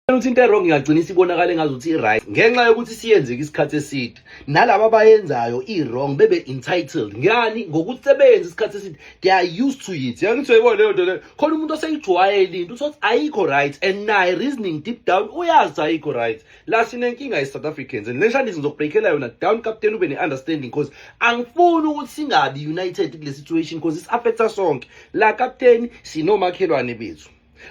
Ukuthi into e-wrong ingagcina isibonakala engazuthi i-right ngenxa yokuthi siyenzeke isikhathi eside, nalaba abayenzayo i-wrong bebe entitled ngani ngokuthi sebeyenza isikhathi eside, they are used to it. Yangithi uyayibona leyo nto leyo, khona umuntu oseyijwayele into, uthi ayikho right, and naye reasoning deep down uyazi ukuthi ayikho right. La sinenkinga ye-South Africans, and le shandisi ngizokubreakela yona down, captain, ube ne-understanding, 'cause angifuni ukuthi singabi united kule situation, 'cause isi-affecta sonke la, captain. Sinomakhelwane bethu,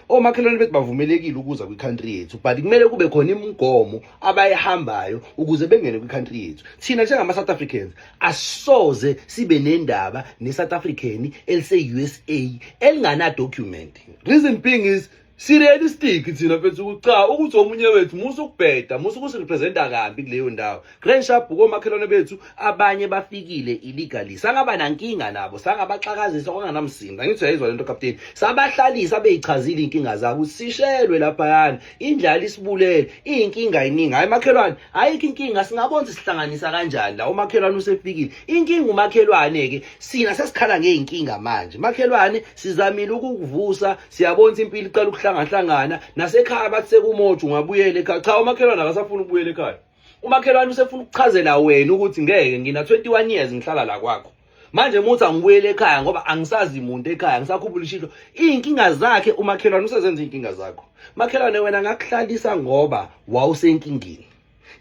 omakhelwane bethu bavumelekile ukuza kwi-country yethu, but kumele kube khona imigomo abayihambayo ukuze bengene kwi-country yethu. Thina njengama-South Africans asisoze sibe nendaba ne-South African elise-USA elingana-document. Reason being is si-realistic thina mfethu, ukuthi cha, ukuthi omunye wethu musa ukubheda, musa ukusirepresenta kambi kuleyo ndawo. Grand sharp, komakhelwane bethu abanye bafikile illegally, sangaba nankinga nabo, sangabaxakazisa kwanganamsindo. Angithi uyayizwa lento, captain? Sabahlalisa, beyichazile iy'nkinga zabo, sishelwe laphayana, indlala isibulele, iy'nkinga yiningi. Hhayi makhelwane, ayikho inkinga, singabona ukuthi sihlanganisa kanjani la. Umakhelwane usefikile, inkinga umakhelwane-ke, sina sesikhala ngey'nkinga manje. Makhelwane, sizamile ukukuvusa, siyabona ukuthi impilo iqala ukuhlangahlangana nasekhaya, bathi sekumoja, ungabuyela ekhaya. Cha, umakhelwane akasafuni ukubuyela ekhaya. Umakhelwane usefuna ukuchazela wena ukuthi ngeke, ngina 21 years ngihlala la kwakho, manje muthi angibuyele ekhaya ngoba angisazi muntu ekhaya, ngisakhuphula ishilo. Iy'nkinga zakhe umakhelwane usezenza iy'nkinga zakho. Makhelwane, wena ngakuhlalisa ngoba wawusenkingeni.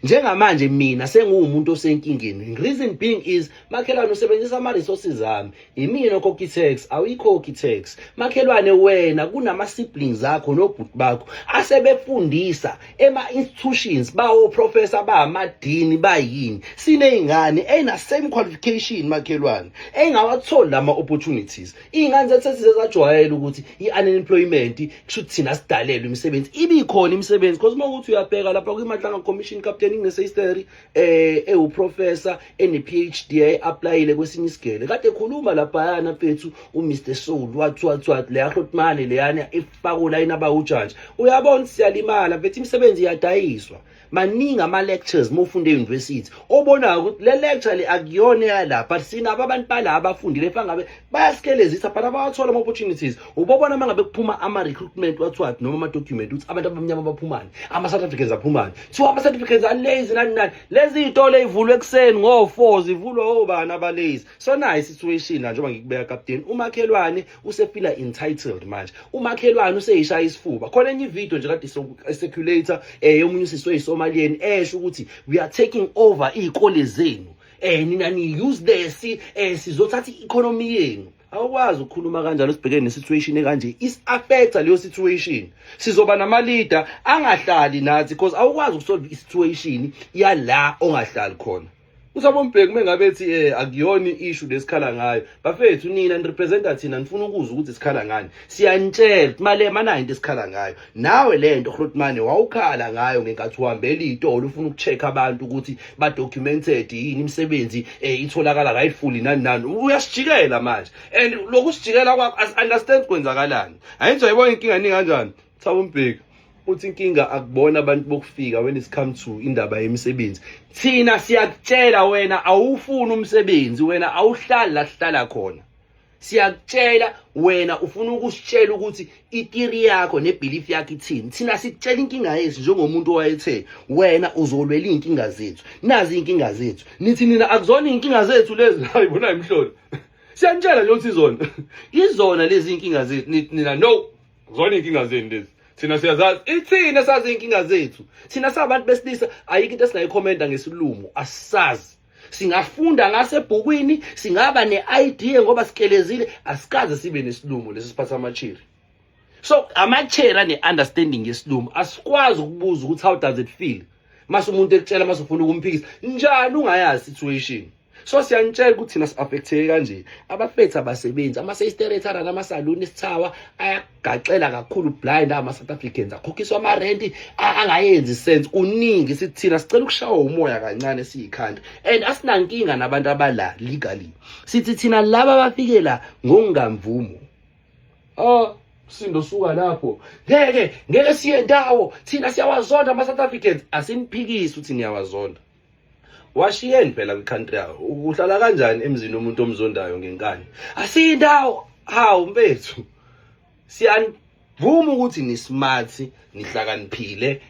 Njengamanje mina senguwumuntu osenkingeni. Reason being is, makhelwane, usebenzisa ama-resources ami, imina okhokha i-tax, awuyikhokhi i-tax. Makhelwane, wena kunama-siblings akho nobhuti bakho asebefundisa ema-institutions, bawo-professor, bamadini, bayini. Siney'ngane ey'na-same qualification, makhelwane, ey'ngawatholi lama-opportunities. Iy'ngane zethu sesize zajwayela ukuthi i-unemployment kusho ukuthi thina sidalelwe imisebenzi. Ibikhona imisebenzi, because uma ukuthi uyabheka lapha kwi-Madlanga Commission, captain, kune-sister ewuprofessor ene-PhD, ayi-applyile kwesinye isigele, kade ekhuluma laphayana mfethu uMr Soul, wathi wathi wathi leya hlotmane leyana ifaka ulayini abawujantshi. Uyabona ukuthi siyalimala mfethu, imisebenzi iyadayiswa. Maningi ama-lectures uma ufunda e-university obonayo ukuthi le lecture le akuyona eyala, but sinabo abantu bala abafundile fangabe bayasikelezisa, but abawathola ama-opportunities. Ubobona uma ngabe kuphuma ama-recruitment, wathiwathi noma ama-document, ukuthi abantu abamnyama baphumani, ama-South Africans aphumani. Kuthiwa ama-South Africans alazy, nani nani. Lezi iy'tolo ey'vulwe ekuseni ngo-4 zivulwe obani abalazy? So nayi i-situation la, njengoba ngikubeka, captain, umakhelwane usefila entitled manje, umakhelwane useyishaya isifuba. Khona enye ividiyo nje kade icirculate yomunye usisi oyisomaliyeni esho ukuthi we are taking over iy'kole zenu, nina ni useless, sizothatha i-economy yenu. Awukwazi ukukhuluma kanjalo sibhekene ne-situation ekanje, is-affecta leyo situation. Sizoba nama-leader angahlali nathi, because awukwazi ukusolve i-situation yala ongahlali khona. Usabo Mbheki mengabe ethi akuyona i-issue lesikhala ngayo, bafethu, nina nirepresenta thina, nifuna ukuzwa ukuthi sikhala ngani. Siyanitshela ukuthi Malema nayo into esikhala ngayo. Nawe le nto, Grootman, wawukhala ngayo ngenkathi uhambela iy'tolo ufuna uku-check abantu ukuthi ba-documented yini, imisebenzi itholakala rightfully, nani nani. Uyasijikela manje, and lokhu sijikela kwakho as-understand kwenzakalani. Ayithi uyayibona inkinga ningi kanjani? Thabo Mbheki uthi inkinga akubona abantu bokufika when it's come to indaba yemisebenzi. Thina siyakutshela, wena awufuni umsebenzi, wena awuhlali la sihlala khona. Siyakutshela, wena ufuna ukusitshela ukuthi i-theory yakho nebelief yakho ithini. Thina sikutshela inkinga yethu njengomuntu owayethe wena uzolwela iy'nkinga zethu. Nazi iy'nkinga zethu, nithi nina akuzona iy'nkinga zethu lezi. Hayibona imhlolo, siyanitshela nje ukuthi izona, izona lezi iy'nkinga zethu. Nithi nina no, zona iy'nkinga zenu lezi, thina siyazazi. Ithina sazi iy'nkinga zethu. Thina sabantu besilisa, ayikho into esingayikhomenta ngesilumo, asisazi. Singafunda ngasebhukwini, singaba ne-idea ngoba sikelezile, asikaze sibe nesilumo lesi siphatha amachiri. So amacheri ane-understanding yesilumo, asikwazi ukubuza ukuthi how does it feel mase umuntu ekutshela, mase ufuna ukumphikisa njani ungayazi situation. So siyanitshela ukuthi thina si-affecteke kanje. Abafethu abasebenzi, ama-seisterethana namasaluni esithawa ayagaxela kakhulu blind ama-South Africans, akhokhiswa amarenti angayenzi sense. Kuningi, sithi thina sicela ukushawa umoya kancane siyikhanda, and asinankinga nabantu abala legally. Sithi thina laba abafike la ngokungamvumo. Oh, sindo suka lapho, ngeke, ngeke siye ndawo. Thina siyawazonda ama-South Africans. Asiniphikisi ukuthi niyawazonda, washiyeni phela kwi-country yawo. Uhlala kanjani emzini womuntu omzondayo ngenkani? Asiyindawo. Hawu mfethu, siyani. Vuma ukuthi ni smart, nihlakaniphile,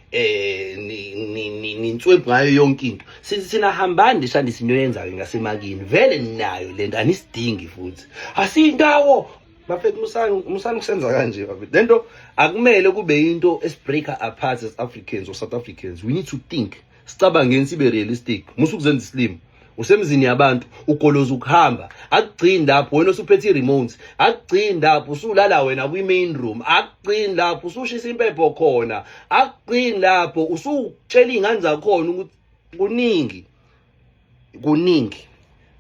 ninswebhu ngayo yonke into. Sithi thina hambani nishandise into oyenzayo ngasemakini. Vele ninayo lento, anisidingi futhi. Asindawo. Bafethu, musani, musani kusenza kanje, bafethu. Lento akumele kube into esibreaker apart as Africans or South Africans. We need to think. Sicabangeni, sibe realistic. Musu kuzenza isilimo. Usemzini yabantu, ugoloza ukuhamba. Akugcini lapho, wena usuphethe i-remote. Akugcini lapho, usulala wena kwi-main room. Akugcini lapho, usushisa impepho khona. Akugcini lapho, usutshela iy'ngane zakhona ukuthi kuningi, kuningi.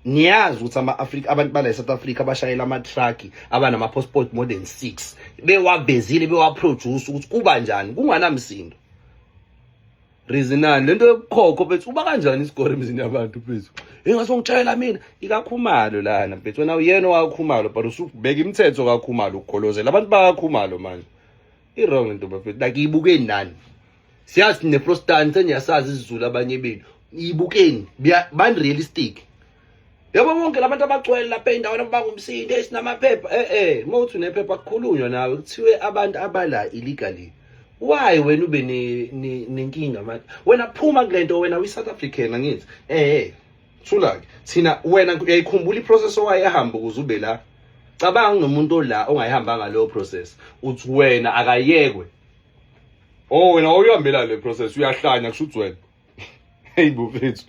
Niyazi ukuthi ama-Afrika, abantu bala e-South Africa abashayela ama-truck, abanama-passport more than 6, bewavezile, bewaproduce ukuthi kuba njani kunganamsindo. Reasonani lento yobukhokho, mfethu. Uba kanjani isigore emzini yabantu, mfethu? Ingasongitshela mina ikaKhumalo lana, mfethu. Wena uyena owaKhumalo, but usubeka imithetho kaKhumalo, ugolozela abantu bakaKhumalo manje. I-wrong lento, bafethu. Like, ibukeni nani. Siyazi neprostan, seniyasazi isiZulu abanye benu. Ibukeni, bani realistic. Yabo, bonke labantu abagcwele lapha ey'ndaweni abangumsindo, esinamaphepha, uma uthi unephepha kukhulunywa nawe, kuthiwe abantu abala illegally. Why wena ube nenkinga manje? Wena phuma kule nto, wena uyi-South African, angithi? Thula-ke. Thina, wena uyayikhumbula iprocess owayehamba ukuze ube la? Cabanga nomuntu ola ongayihambanga leyo process, uthi wena akayekwe. Oh, wena wawuyihambela le process, uyahlanya, kusho ukuthi wena. Hey, bufethu.